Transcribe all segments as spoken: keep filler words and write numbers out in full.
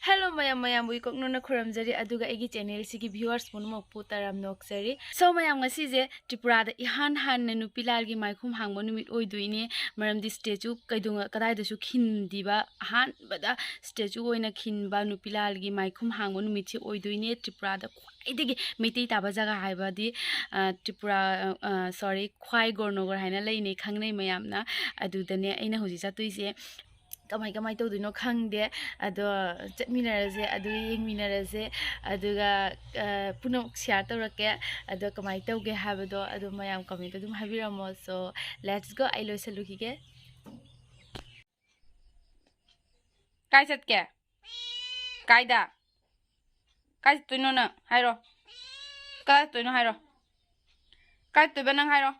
Hello ꯃꯌꯥꯝ, ꯃꯌꯥꯝꯕꯨ ꯏꯀꯣꯛꯅꯅ ꯈꯨꯔꯨꯝꯖꯔꯤ, ꯑꯗꯨꯒ ꯑꯩꯒꯤ ꯆꯦꯅꯦꯜꯁꯤꯒꯤ ꯚ꯭ꯌꯨꯋꯔꯁ ꯄꯨꯝꯅꯃꯛꯄꯨ ꯇꯔꯥꯝꯅ ꯑꯣꯛꯆꯔꯤ꯫ ꯁꯣ ꯃꯌꯥꯝ, ꯉꯁꯤꯁꯦ ꯇ꯭ꯔꯤꯄꯨꯔꯥꯗ ꯏꯍꯥꯟ ꯍꯥꯟꯅ ꯅꯨꯄꯤ ꯂꯥꯜꯒꯤ ꯃꯥꯏꯈꯨꯝ ꯍꯥꯡꯕ ꯅꯨꯃꯤꯠ ꯑꯣꯏꯗꯣꯏꯅꯦ꯫ ꯃꯔꯝꯗꯤ ꯁ꯭ꯇꯦꯆꯨ ꯀꯩꯗꯧꯉ-, ꯀꯗꯥꯏꯗꯁꯨ ꯈꯤꯟꯗꯤꯕ, ꯑꯍꯥꯟꯕꯗ ꯁ꯭ꯇꯦꯆꯨ ꯑꯣꯏꯅ ꯈꯤꯟꯕ ꯅꯨꯄꯤ ꯂꯥꯜꯒꯤ ꯃꯥꯏꯈꯨꯝ ꯍꯥꯡꯕ ꯅꯨꯃꯤꯠꯁꯦ ꯑꯣꯏꯗꯣꯏꯅꯦ꯫ ꯇ꯭ꯔꯤꯄꯨꯔꯥꯗ ꯈ꯭ꯋꯥꯏꯗꯒꯤ ꯃꯩꯇꯩ ꯇꯥꯕ ꯖꯒꯥ ꯍꯥꯏꯕꯗꯤ, ꯑ, ꯇ꯭ꯔꯤꯄꯨꯔꯥ, ꯑ, ꯁꯣꯔꯤ, ꯈ꯭ꯋꯥꯏ ꯒꯣꯔꯅꯣꯒꯔ ꯍꯥꯏꯅ ꯂꯩꯅꯩ, ꯈꯪꯅꯩ ꯃꯌꯥꯝꯅ꯫ ꯑꯗꯨꯗꯅꯦ ꯑꯩꯅ ꯍꯧꯖꯤꯛ ꯆꯠꯇꯣꯏꯁꯦ꯫ ꯀꯃꯥꯏ, ꯀꯃꯥꯏ ꯇꯧꯗꯣꯏꯅꯣ ꯈꯪꯗꯦ꯫ ꯑꯗꯣ ꯆꯠꯃꯤꯟꯅꯔꯁꯦ, ꯑꯗꯨ ꯌꯦꯡꯃꯤꯟꯅꯔꯁꯦ, ꯑꯗꯨꯒ, ꯑ, ꯄꯨꯝꯅꯃꯛ ꯁꯤꯌꯥꯔ ꯇꯧꯔꯛꯀꯦ꯫ ꯑꯗꯣ ꯀꯃꯥꯏ ꯇꯧꯒꯦ ꯍꯥꯏꯕꯗꯣ ꯑꯗꯨꯝ ꯃꯌꯥꯝ ꯀꯃꯦꯟꯇ ꯑꯗꯨꯝ ꯍꯥꯏꯕꯤꯔꯝꯃꯣ꯫ So, let's go, ꯑꯩ ꯂꯣꯏꯁꯜꯂꯨꯈꯤꯒꯦ꯫ ꯀꯥꯏ ꯆꯠꯀꯦ? ꯀꯥꯏꯗ? ꯀꯥꯏ ꯆꯠꯇꯣꯏꯅꯣ ꯅꯪ? ꯍꯥꯏꯔꯣ꯫ ꯀꯥꯏ ꯆꯠꯇꯣꯏꯅꯣ ꯍꯥꯏꯔꯣ꯫ ꯀꯥꯏ ꯆꯠꯇꯣꯏꯕ ꯅꯪ? ꯍꯥꯏꯔꯣ꯫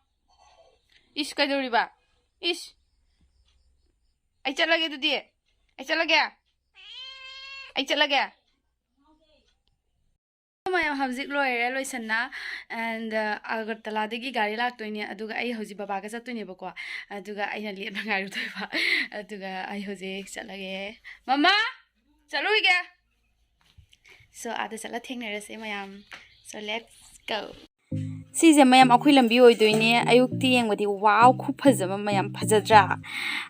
ꯏꯁ, ꯀꯩꯗꯧꯔꯤꯕ? ꯏꯁ꯫ ꯑꯩ ꯆꯠꯂꯒꯦ ꯑꯗꯨꯗꯤ꯫ ꯑꯩ ꯆꯠꯂꯒꯦ꯫ ꯑꯩ ꯆꯠꯂꯒꯦ꯫ ꯃꯌꯥꯝ ꯍꯧꯖꯤꯛ ꯂꯣꯏꯔꯦ ꯂꯣꯏꯁꯟꯅ꯫ And, ꯑ, ꯑꯒꯔꯇꯂꯥꯗꯒꯤ ꯒꯥꯔꯤ ꯂꯥꯛꯇꯣꯏꯅꯦ, ꯑꯗꯨꯒ ꯑꯩ ꯍꯧꯖꯤꯛ ꯕꯕꯥꯒ ꯆꯠꯇꯣꯏꯅꯦꯕꯀꯣ꯫ ꯑꯗꯨꯒ ꯑꯩꯅ ꯂꯦꯞꯅ ꯉꯥꯏꯔꯨꯗꯣꯏꯕ꯫ ꯑꯗꯨꯒ ꯑꯩ ꯍꯧꯖꯤꯛ ꯆꯠꯂꯒꯦ꯫ ꯃꯃꯥ! ꯆꯠꯂꯨꯈꯤꯒꯦ꯫ So, ꯑꯥꯗ ꯆꯠꯂ ꯊꯦꯡꯅꯔꯁꯦ ꯃꯌꯥꯝ꯫ So, let's go꯫ ꯁꯤꯁꯦ ꯃꯌꯥꯝ ꯑꯩꯈꯣꯏ ꯂꯝꯕꯤ ꯑꯣꯏꯗꯣꯏꯅꯦ꯫ ꯑꯌꯨꯛꯇꯤ ꯌꯦꯡꯕꯗꯤ, wow, ꯈꯨꯐꯖꯕ ꯃꯌꯥꯝ, ꯐꯖꯗ꯭ꯔꯥ?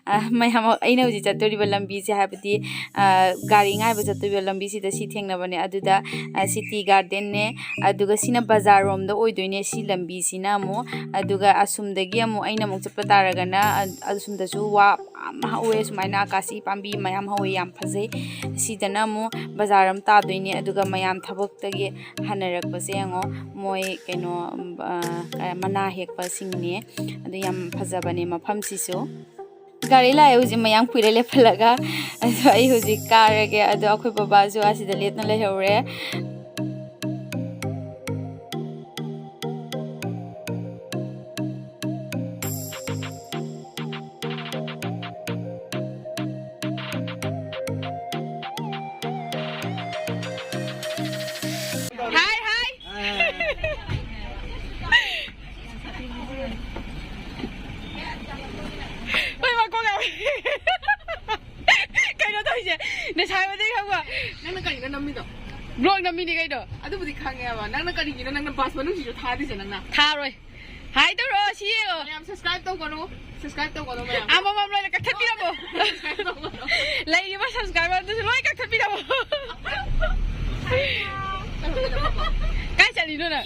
ꯑ, ꯃꯌꯥꯝ, ꯑꯩꯅ ꯍꯧꯖꯤꯛ ꯆꯠꯇꯣꯔꯤꯕ ꯂꯝꯕꯤꯁꯦ, ꯍꯥꯏꯕꯗꯤ, ꯑ, ꯒꯥꯔꯤ ꯉꯥꯏꯕ ꯆꯠꯇꯣꯔꯤꯕ ꯂꯝꯕꯤꯁꯤꯗ ꯁꯤ ꯊꯦꯡꯅꯕꯅꯦ꯫ ꯑꯗꯨꯗ, ꯑ, ꯁꯤꯇꯤ ꯒꯥꯔꯗꯦꯟꯅꯦ, ꯑꯗꯨꯒ ꯁꯤꯅ ꯕꯖꯥꯔ ꯔꯣꯝꯗ ꯑꯣꯏꯗꯣꯏꯅꯦ ꯁꯤ ꯂꯝꯕꯤꯁꯤꯅ ꯑꯃꯨꯛ꯫ ꯑꯗꯨꯒ ꯑꯁꯨꯝꯗꯒꯤ ꯑꯃꯨꯛ ꯑꯩꯅ ꯑꯃꯨꯛ ꯆꯠꯄ ꯇꯥꯔꯒꯅ, ꯑ-, ꯑꯁꯨꯝꯗꯁꯨ ꯋꯥ ꯌꯥꯝ ꯍꯧꯋꯦ, ꯁꯨꯃꯥꯏꯅ ꯑꯀꯥꯁꯤ ꯄꯥꯝꯕꯤ ꯃꯌꯥꯝ ꯍꯧꯋꯦ, ꯌꯥꯝ ꯐꯖꯩ꯫ ꯁꯤꯗꯅ ꯑꯃꯨꯛ ꯕꯖꯥꯔ ꯑꯃ ꯇꯥꯗꯣꯏꯅꯦ꯫ ꯑꯗꯨꯒ ꯃꯌꯥꯝ ꯊꯕꯛꯇꯒꯤ ꯍꯟꯅꯔꯛꯄꯁꯦ ꯌꯦꯡꯉꯣ, ꯃꯣꯏ ꯀꯩꯅꯣ, ꯑ, ꯃꯅꯥ ꯍꯦꯛꯄꯁꯤꯡꯅꯦ꯫ ꯑꯗꯨ ꯌꯥꯝ ꯐꯖꯕꯅꯦ ꯃꯐꯝꯁꯤꯁꯨ꯫ ꯒꯥꯔꯤ ꯂꯥꯛꯑꯦ ꯍꯧꯖꯤꯛ, ꯃꯌꯥꯝ ꯀꯨꯏꯔꯦ ꯂꯦꯞꯍꯜꯂꯒ꯫ ꯑꯗꯣ ꯑꯩ ꯍꯧꯖꯤꯛ ꯀꯥꯔꯒꯦ꯫ ꯑꯗꯣ ꯑꯩꯈꯣꯏ ꯕꯕꯥꯁꯨ ꯑꯁꯤꯗ ꯂꯦꯞꯅ ꯂꯩꯍꯧꯔꯦ꯫ ꯍꯥꯏ, ꯍꯥꯏ꯫ ꯍꯣꯏ, ꯃꯀꯣꯛ ꯌꯥꯎꯏ꯫ ꯀꯩꯅꯣ ꯇꯧꯔꯤꯁꯦ? ꯅꯁꯥꯏꯕꯗꯤ ꯈꯪꯕ? ꯅꯪꯅ ꯀꯔꯤꯅꯣ ꯅꯝꯃꯤꯗꯣ? Vlog ꯅꯝꯃꯤꯅꯤ ꯀꯩꯅꯣ? ꯑꯗꯨꯕꯨꯗꯤ ꯈꯪꯉꯦꯕ, ꯅꯪꯅ ꯀꯔꯤꯒꯤꯅꯣ ꯅꯪꯅ bus ꯃꯅꯨꯡꯁꯤꯁꯨ ꯊꯥꯗꯣꯏꯁꯦ ꯅꯪꯅ? ꯊꯥꯔꯣꯏ꯫ ꯍꯥꯏ ꯇꯧꯔꯣ, ꯁꯤ ꯌꯦꯡꯉꯣ꯫ ꯃꯌꯥꯝ subscribe ꯇꯧꯒꯅꯨ꯫ Subscribe ꯇꯧꯒꯅꯨ ꯃꯌꯥꯝ꯫ ꯑꯃꯃꯝ ꯂꯣꯏꯅ ꯀꯛꯊꯠꯄꯤꯔꯝꯃꯣ꯫ Subscribe ꯇꯧꯒꯅꯨ꯫ ꯂꯩꯔꯤꯕ subscriber ꯗꯨꯁꯨ ꯂꯣꯏ ꯀꯛꯊꯠꯄꯤꯔꯝꯃꯣ꯫ ꯀꯥꯏ ꯆꯠꯂꯤꯅꯣ ꯅꯪ?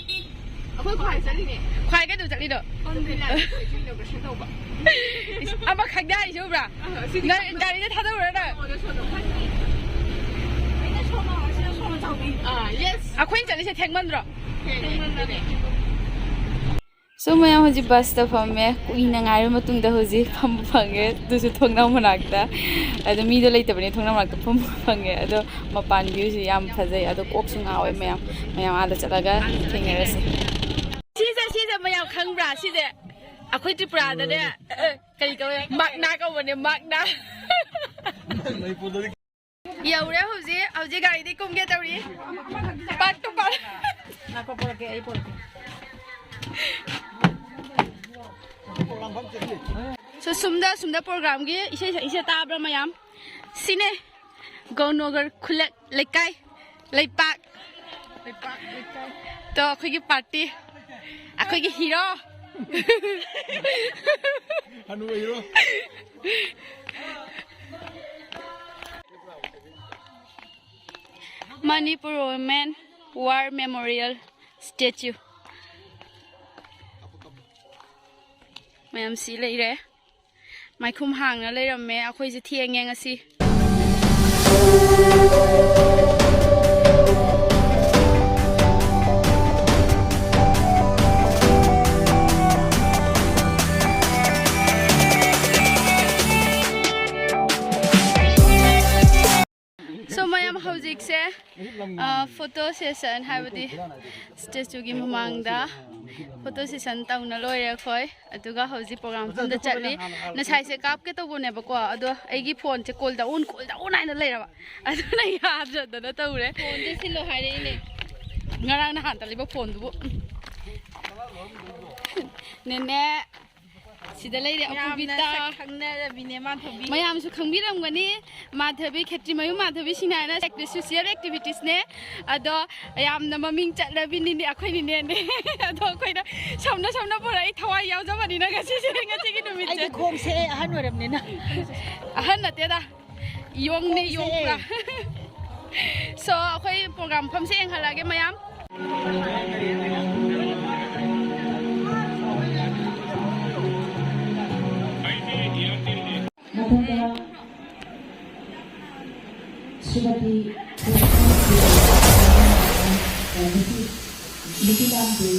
ꯑꯩꯈꯣꯏ ꯈ꯭ꯋꯥꯏ ꯆꯠꯂꯤꯅꯦ꯫ ꯈ꯭ꯋꯥꯏ ꯀꯩꯗꯧ ꯆꯠꯂꯤꯅꯣ? ꯈꯪꯗꯦ, ꯂꯥꯏꯔꯤꯛ inauguration ꯇꯧꯕ꯫ ꯏꯁ, ꯑꯃꯈꯛ ꯌꯥꯔꯤꯁꯦ ꯎꯕ꯭ꯔꯥ? ꯑ, ꯁꯤꯗꯤ ꯅꯪ ꯈꯪꯗꯦ꯫ ꯒꯥꯔꯤꯗ ꯊꯥꯗꯧꯔ ꯅꯪ? ꯑꯣ, ꯑꯗꯣ ꯁꯣꯝꯗ ꯈꯪꯗꯦ꯫ ꯑꯩꯅ ꯁꯣꯝ ꯂꯥꯎꯔ, ꯁꯤꯅ ꯁꯣꯝ ꯆꯥꯎꯕꯤ꯫ ꯑꯥ, yes꯫ ꯑꯩꯈꯣꯏꯅ ꯆꯠꯂꯤꯁꯦ ꯊꯦꯡꯃꯟꯗ꯭ꯔꯣ? ꯊꯦꯡꯃꯟꯗ꯭ꯔꯦ꯫ So ꯃꯌꯥꯝ ꯍꯧꯖꯤꯛ bus ꯇ ꯐꯝꯃꯦ, ꯀꯨꯏꯅ ꯉꯥꯏꯔꯕ ꯃꯇꯨꯡꯗ ꯍꯧꯖꯤꯛ ꯐꯝꯕ ꯐꯪꯉꯦ, ꯑꯗꯨꯁꯨ ꯊꯣꯡꯅꯥꯎ ꯃꯅꯥꯛꯇ꯫ ꯑꯗꯣ ꯃꯤꯗꯣ ꯂꯩꯇꯕꯅꯤꯅ ꯊꯣꯡꯅꯥꯎ ꯃꯅꯥꯛꯇ ꯐꯝꯕ ꯐꯪꯉꯦ꯫ ꯑꯗꯣ ꯃꯄꯥꯟ view ꯁꯦ ꯌꯥꯝ ꯐꯖꯩ, ꯑꯗꯣ ꯀꯣꯛꯁꯨ ꯉꯥꯎꯋꯦ ꯃꯌꯥꯝ꯫ ꯃꯌꯥꯝ ꯑꯥꯗ ꯆꯠꯂꯒ ꯊꯦꯡꯅꯔꯁꯦ꯫ ꯁꯤꯁꯦ, ꯁꯤꯁꯦ ꯃꯌꯥꯝ ꯈꯪꯕ꯭ꯔꯥ? ꯁꯤꯁꯦ ꯑꯩꯈꯣꯏ ꯇ꯭ꯔꯤꯄꯨꯔꯥꯗꯅꯦ, ꯑ, ꯀꯔꯤ ꯀꯧꯋꯦ? ꯃꯥꯛꯅꯥ ꯀꯧꯕꯅꯦ, ꯃꯥꯛꯅꯥ꯫ ꯌꯧꯔꯦ ꯍꯧꯖꯤꯛ, ꯍꯧꯖꯤꯛ ꯒꯥꯔꯤꯗꯤ ꯀꯨꯝꯒꯦ ꯇꯧꯔꯤ꯫ Part two part꯫ ꯉꯥꯏꯈꯣ, ꯄꯣꯔꯛꯀꯦ, ꯑꯩ ꯄꯣꯔꯛꯀꯦ꯫ So, ꯁꯨꯝꯗ, ꯁꯨꯝꯗ program ꯒꯤ ꯏꯁꯩ ꯁꯛꯏꯁꯦ ꯇꯥꯕ꯭ꯔꯥ ꯃꯌꯥꯝ? ꯁꯤꯅꯦ ꯒꯧꯅꯣꯒꯔ ꯈꯨꯜꯂꯛ ꯂꯩꯀꯥꯏ, ꯂꯩꯄꯥꯛ꯫ ꯂꯩꯄꯥꯛ, ꯂꯩꯄꯥꯛ꯫ ꯇꯣ, ꯑꯩꯈꯣꯏꯒꯤ party, ꯑꯩꯈꯣꯏꯒꯤ hero꯫ ꯍꯅꯨꯕ hero꯫ Manipur Women War Memorial Statue꯫ ꯃꯌꯥꯝ ꯁꯤ ꯂꯩꯔꯦ꯫ ꯃꯥꯏꯈꯨꯝ ꯍꯥꯡꯅ ꯂꯩꯔꯝꯃꯦ꯫ ꯑꯩꯈꯣꯏꯁꯦ ꯊꯦꯡꯉꯦ ꯉꯁꯤ꯫ So, ꯃꯌꯥꯝ ꯍꯧꯖꯤꯛꯁꯦ, ꯑ, photo session, ꯍꯥꯏꯕꯗꯤ statue ꯒꯤ ꯃꯃꯥꯡꯗ photo session ꯇꯧꯅ ꯂꯣꯏꯔꯦ ꯑꯩꯈꯣꯏ꯫ ꯑꯗꯨꯒ ꯍꯧꯖꯤꯛ program ꯃꯐꯝꯗ ꯆꯠꯂꯤ꯫ ꯉꯁꯥꯏꯁꯦ ꯀꯥꯞꯀꯦ ꯇꯧꯕꯅꯦꯕꯀꯣ, ꯑꯗꯣ ꯑꯩꯒꯤ phone ꯁꯦ call down, call down ꯍꯥꯏꯅ ꯂꯩꯔꯕ, ꯑꯗꯨꯅ ꯌꯥꯗꯗꯅ ꯇꯧꯔꯦ꯫ Phone ꯁꯦ ꯁꯤꯜꯂꯣ ꯍꯥꯏꯔꯛꯏꯅꯦ꯫ ꯉꯔꯥꯡ ꯅꯍꯥꯟ ꯇꯜꯂꯤꯕ phone ꯗꯨꯕꯨ꯫ ꯅꯦꯅꯦ꯫ ꯁꯤꯗ ꯂꯩꯔꯦ ꯃꯌꯥꯝꯅ ꯑꯄꯨꯕꯤꯇꯥ꯫ ꯁꯛ ꯈꯪꯅꯔꯕꯤꯅꯦ ꯃꯥꯙꯕꯤ꯫ ꯃꯌꯥꯝꯁꯨ ꯈꯪꯕꯤꯔꯝꯒꯅꯤ, ꯃꯥꯙꯕꯤ, ꯈꯦꯇ꯭ꯔꯤꯃꯌꯨꯝ ꯃꯥꯙꯕꯤ ꯁꯤꯡꯅꯥꯏꯅ social activitiesꯅꯦ꯫ ꯑꯗꯣ ꯌꯥꯝꯅ ꯃꯃꯤꯡ ꯆꯠꯂꯕꯤꯅꯤꯅꯦ ꯑꯩꯈꯣꯏ ꯅꯤꯅꯦꯅꯦ꯫ ꯑꯗꯣ ꯑꯩꯈꯣꯏꯅ ꯁꯝꯅ ꯁꯝꯅ ꯄꯨꯔꯛꯏ, ꯊꯋꯥꯏ ꯌꯥꯎꯖꯕꯅꯤꯅ ꯉꯁꯤꯁꯦ, ꯉꯁꯤꯒꯤ ꯅꯨꯃꯤꯠꯁꯦ꯫ ꯑꯩꯗꯤ ꯈꯣꯡꯁꯦ ꯑꯍꯟ ꯑꯣꯏꯔꯕꯅꯤꯅ꯫ ꯑꯍꯟ ꯅꯠꯇꯦꯗ, ꯌꯣꯡꯅꯦ, ꯈꯣꯡꯁꯦ꯫ ꯌꯣꯡ ꯄꯨꯔꯥ꯫ So ꯑꯩꯈꯣꯏ program ꯃꯐꯝꯁꯦ ꯌꯦꯡꯍꯜꯂꯒꯦ ꯃꯌꯥꯝ꯫ ꯃꯊꯪꯗ ꯁ꯭ꯔꯤꯃꯇꯤ ꯅꯨꯄꯤ, ꯅꯨꯄꯤ ꯂꯥꯡꯕꯤ꯫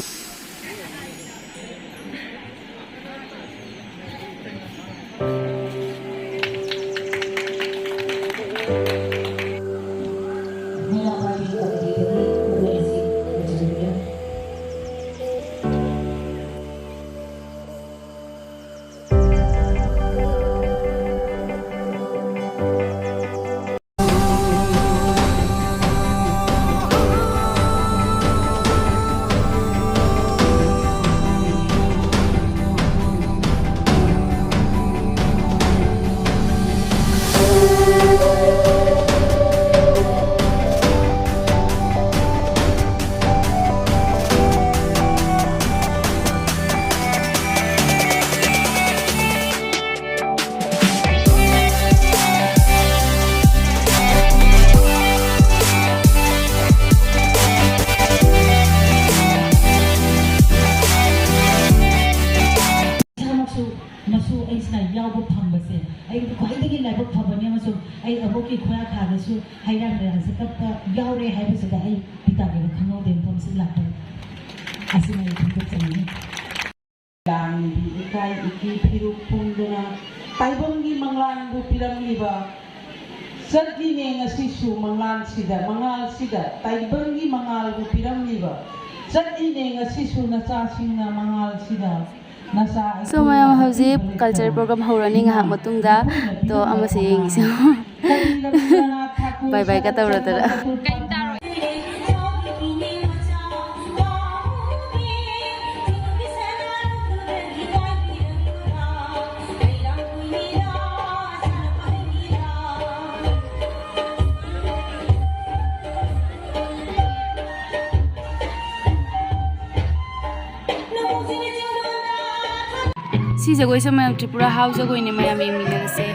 ꯏꯁꯥꯃꯛꯁꯨ ꯃꯁꯨ ꯑꯩꯁꯤꯅ ꯌꯥꯎꯕ ꯐꯪꯕꯁꯦ ꯑꯩ ꯈ꯭ꯋꯥꯏꯗꯒꯤ ꯂꯥꯏꯕꯛ ꯐꯕꯅꯤ, ꯑꯃꯁꯨꯡ ꯑꯩ ꯑꯕꯣꯛꯀꯤ ꯈꯣꯌꯥꯈꯥꯗꯁꯨ ꯍꯩꯔꯥꯡ ꯂꯩꯔꯥꯡꯁꯦ ꯀꯠꯄ ꯌꯥꯎꯔꯦ ꯍꯥꯏꯕꯁꯤꯗ ꯑꯩ ꯄꯤꯇꯥꯒꯤ ꯈꯪꯍꯧꯗꯦ ꯃꯐꯝꯁꯤ ꯂꯥꯛꯄ ꯑꯁꯤꯅ ꯑꯩ ꯊꯥꯒꯠꯆꯅꯤꯡꯉꯤ꯫ ꯂꯥꯡꯂꯤꯕꯤ ꯏꯀꯥꯏ ꯏꯀꯤ ꯐꯤꯔꯨꯛ ꯄꯨꯝꯗꯨꯅ ꯇꯥꯏꯕꯪꯒꯤ ꯃꯪꯂꯥꯟꯕꯨ ꯄꯤꯔꯝꯂꯤꯕ ꯆꯠꯂꯤꯅꯦ ꯉꯁꯤꯁꯨ ꯃꯪꯂꯥꯟꯁꯤꯗ, ꯃꯉꯥꯜꯁꯤꯗ, ꯇꯥꯏꯕꯪꯒꯤ ꯃꯉꯥꯜꯕꯨ ꯄꯤꯔꯝꯂꯤꯕ ꯆꯠꯂꯤꯅꯦ ꯉꯁꯤꯁꯨ ꯅꯆꯥꯁꯤꯡꯅ ꯃꯉꯥꯜꯁꯤꯗ꯫ ꯅꯆꯥ So, ꯑꯩꯈꯣꯏꯅ ꯃꯌꯥꯝ ꯍꯧꯖꯤꯛ ꯑꯩꯈꯣꯏ culture ꯃꯔꯛꯇ program ꯍꯧꯔꯅꯤ ꯉꯥꯏꯍꯥꯛ ꯃꯇꯨꯡꯗ꯫ ꯃꯄꯨꯝꯅ ꯑꯗꯣ ꯑꯃꯁꯦ ꯄꯤꯔꯝꯂꯕ ꯌꯦꯡꯁꯤ꯫ ꯃꯉꯥꯜ꯫ ꯀꯕꯤ ꯔꯕꯤꯟꯗ꯭ꯔꯅꯥꯊ ꯊꯥꯀꯨꯔ ꯕꯥꯏ ꯕꯥꯏꯒ ꯁꯔꯠꯆꯟꯗ꯭ꯔ ꯇꯧꯔꯗꯅ꯫ ꯆꯇꯣꯄꯥꯙ꯭ꯌꯥꯌ ꯁꯤ ꯖꯒꯣꯏꯁꯦ ꯃꯌꯥꯝ ꯇ꯭ꯔꯤꯄꯨꯔꯥ ꯍꯥꯎ ꯖꯒꯣꯏꯅꯦ, ꯃꯌꯥꯝ ꯌꯦꯡꯃꯤꯟꯅꯔꯁꯦ꯫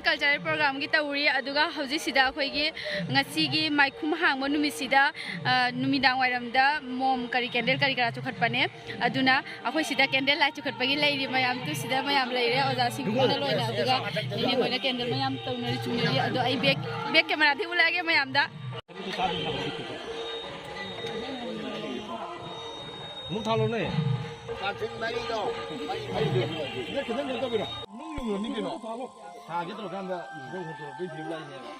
ꯀꯜꯆꯔꯦꯜ ꯄ꯭ꯔꯣꯒ꯭ꯔꯥꯝꯒꯤ ꯇꯧꯔꯤ꯫ ꯑꯗꯨꯒ ꯍꯧꯖꯤꯛꯁꯤꯗ ꯑꯩꯈꯣꯏꯒꯤ ꯉꯁꯤꯒꯤ ꯃꯥꯏꯈꯨꯝ ꯍꯥꯡꯕ ꯅꯨꯃꯤꯠꯁꯤꯗ, ꯑ, ꯅꯨꯃꯤꯗꯥꯡ ꯋꯥꯏꯔꯝꯗ ꯃꯣꯝ ꯀꯔꯤ, ꯀꯦꯟꯗꯜ ꯀꯔꯤ ꯀꯔꯥ ꯆꯨꯈꯠꯄꯅꯦ꯫ ꯑꯗꯨꯅ ꯑꯩꯈꯣꯏ ꯁꯤꯗ ꯀꯦꯟꯗꯜ ꯂꯥꯏꯠ ꯆꯨꯈꯠꯄꯒꯤ ꯂꯩꯔꯤ ꯃꯌꯥꯝ, ꯇꯨ ꯁꯤꯗ ꯃꯌꯥꯝ ꯂꯩꯔꯦ, ꯑꯣꯖꯥꯁꯤꯡ ꯄꯨꯟꯅ ꯂꯣꯏꯅ꯫ ꯑꯗꯨꯒ ꯏꯅꯦ ꯃꯣꯏꯅ ꯀꯦꯟꯗꯜ ꯃꯌꯥꯝ ꯇꯧꯅꯔꯤ, ꯆꯨꯅꯔꯤ꯫ ꯑꯗꯣ ꯑꯩ ꯕꯦꯛ, ꯕꯦꯛ ꯀꯦꯃꯦꯔꯥꯗꯤ ꯎꯠꯂꯛꯑꯒꯦ ꯃꯌꯥꯝꯗ꯫ ꯑꯃꯨꯛ ꯊꯥꯜꯂꯣꯅꯦ꯫ ꯀꯥꯔꯇꯨꯟ ꯃꯔꯤꯗꯣ, ꯃꯔꯤ, ꯃꯔꯤ꯫ ꯁꯤꯗ ꯈꯤꯇꯪ ꯀꯩꯅꯣ ꯇꯧꯕꯤꯔꯣ꯫ ꯅꯨꯡ ꯌꯨꯡꯉꯝꯅꯤ ꯀꯩꯅꯣ꯫ ꯊꯥꯒꯦ ꯇꯧꯔꯀꯥꯟꯗ ꯁꯤꯗ ꯍꯨꯟꯗꯣꯔꯛꯄꯩ ꯐꯤꯕꯝ ꯂꯥꯛꯏꯅꯦꯕ꯫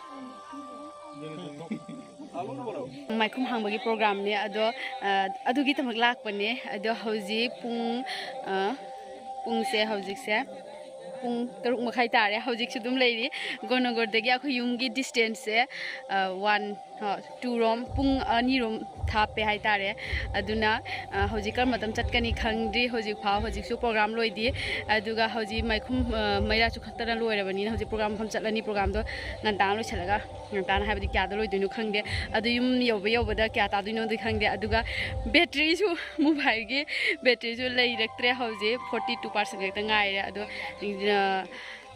ꯃꯥꯏꯈꯨꯝ ꯍꯥꯡꯕꯒꯤ ꯄ꯭ꯔꯣꯒ꯭ꯔꯥꯝꯅꯦ ꯑꯗꯣ, ꯑ, ꯑꯗꯨꯒꯤꯗꯃꯛ ꯂꯥꯛꯄꯅꯦ꯫ ꯑꯗꯣ ꯍꯧꯖꯤꯛ ꯄꯨꯡ, ꯑ, ꯄꯨꯡꯁꯦ ꯍꯧꯖꯤꯛꯁꯦ ꯄꯨꯡ ꯇꯔꯨꯛ ꯃꯈꯥꯏ ꯇꯥꯔꯦ꯫ ꯍꯧꯖꯤꯛꯁꯨ ꯑꯗꯨꯝ ꯂꯩꯔꯤ꯫ ꯒꯣꯔꯅꯣꯒꯔꯗꯒꯤ ꯑꯩꯈꯣꯏ ꯌꯨꯝꯒꯤ ꯗꯤꯁꯇꯦꯟꯁꯁꯦ, ꯑ, ꯋꯥꯟ, ꯑ, ꯇꯨ ꯔꯣꯝ, ꯄꯨꯡ ꯑꯅꯤꯔꯣꯝ ꯊꯥꯞꯄꯦ ꯍꯥꯏꯇꯥꯔꯦ꯫ ꯑꯗꯨꯅ, ꯑ, ꯍꯧꯖꯤꯛ ꯀꯔꯝꯕ ꯃꯇꯝ ꯆꯠꯀꯅꯤ ꯈꯪꯗ꯭ꯔꯤ꯫ ꯍꯧꯖꯤꯛ ꯐꯥꯎ, ꯍꯧꯖꯤꯛꯁꯨ ꯄ꯭ꯔꯣꯒ꯭ꯔꯥꯝ ꯂꯣꯏꯗꯦ꯫ ꯑꯗꯨꯒ ꯍꯧꯖꯤꯛ ꯃꯥꯏꯈꯨꯝ, ꯑ, ꯃꯩꯔꯥ ꯆꯨꯈꯠꯇꯅ ꯂꯣꯏꯔꯕꯅꯤꯅ ꯍꯧꯖꯤꯛ ꯄ꯭ꯔꯣꯒ꯭ꯔꯥꯝ ꯃꯐꯝ ꯆꯠꯂꯅꯤ꯫ ꯄ꯭ꯔꯣꯒ꯭ꯔꯥꯝꯗꯣ ꯉꯟꯇꯥꯅ ꯂꯣꯏꯁꯤꯜꯂꯒ ꯉꯟꯇꯥꯅ ꯍꯥꯏꯕꯗꯤ ꯀꯌꯥꯗ ꯂꯣꯏꯗꯣꯏꯅꯣ ꯈꯪꯗꯦ꯫ ꯑꯗꯨ ꯌꯨꯝ ꯌꯧꯕ ꯌꯧꯕꯗ ꯀꯌꯥ ꯇꯥꯗꯣꯏꯅꯣꯗꯤ ꯈꯪꯗꯦ꯫ ꯑꯗꯨꯒ ꯕꯦꯇ꯭ꯔꯤꯁꯨ, ꯃꯣꯕꯥꯏꯜꯒꯤ ꯕꯦꯇ꯭ꯔꯤꯁꯨ ꯂꯩꯔꯛꯇ꯭ꯔꯦ꯫ ꯍꯧꯖꯤꯛ ꯐꯣꯔꯇꯤ ꯇꯨ ꯄꯥꯔꯁꯦꯟ ꯈꯛꯇ ꯉꯥꯏꯔꯦ꯫ ꯑꯗꯣ, ꯑ,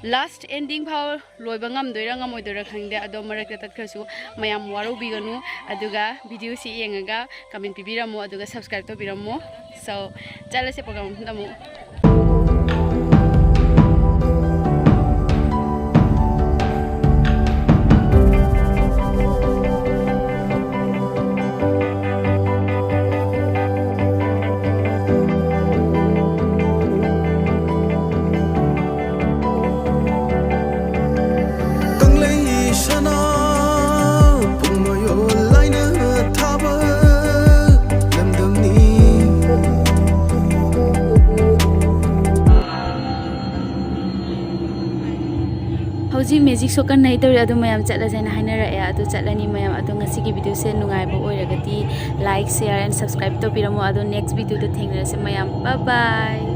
ꯂꯥꯁ ꯑꯦꯟꯗꯤꯡ ꯐꯥꯎ ꯂꯣꯏꯕ ꯉꯝꯗꯣꯏꯔꯥ ꯉꯝꯃꯣꯏꯗꯣꯏꯔꯥ ꯈꯪꯗꯦ꯫ ꯑꯗꯣ ꯃꯔꯛꯇ ꯇꯠꯈ꯭ꯔꯁꯨ ꯃꯌꯥꯝ ꯋꯥꯔꯧꯕꯤꯒꯅꯨ꯫ ꯑꯗꯨꯒ ꯚꯤꯗꯤꯑꯣꯁꯤ ꯌꯦꯡꯉꯒ ꯀꯃꯦꯟ ꯄꯤꯕꯤꯔꯝꯃꯣ, ꯑꯗꯨꯒ ꯁꯕꯁꯀ꯭ꯔꯥꯏꯕ ꯇꯧꯕꯤꯔꯝꯃꯣ꯫ So, ꯆꯠꯂꯁꯦ ꯄ꯭ꯔꯣꯒ꯭ꯔꯥꯝ ꯃꯐꯝꯗ ꯑꯃꯨꯛ꯫ ꯀꯪꯂꯩ ꯁꯅꯥ ꯄꯨꯡꯃꯌꯣꯜ ꯂꯥꯏꯅ ꯊꯥꯕ ꯂꯝꯗꯝꯅꯤ꯫ ꯍꯧꯖꯤꯛ ꯃꯦꯖꯤꯛ ꯁꯣ ꯀꯟꯅ ꯍꯦꯛ ꯇꯧꯔꯤ, ꯑꯗꯨ ꯃꯌꯥꯝ ꯆꯠꯂꯁꯦꯅ ꯍꯥꯏꯅꯔꯛꯑꯦ꯫ ꯑꯗꯨ ꯆꯠꯂꯅꯤ ꯃꯌꯥꯝ꯫ ꯑꯗꯣ ꯉꯁꯤꯒꯤ ꯚꯤꯗꯤꯑꯣꯁꯦ ꯅꯨꯡꯉꯥꯏꯕ ꯑꯣꯏꯔꯒꯗꯤ like, share and subscribe ꯇꯧꯕꯤꯔꯝꯃꯣ꯫ ꯑꯗꯣ next video ꯗ ꯊꯦꯡꯅꯔꯁꯦ ꯃꯌꯥꯝ꯫ Bye bye꯫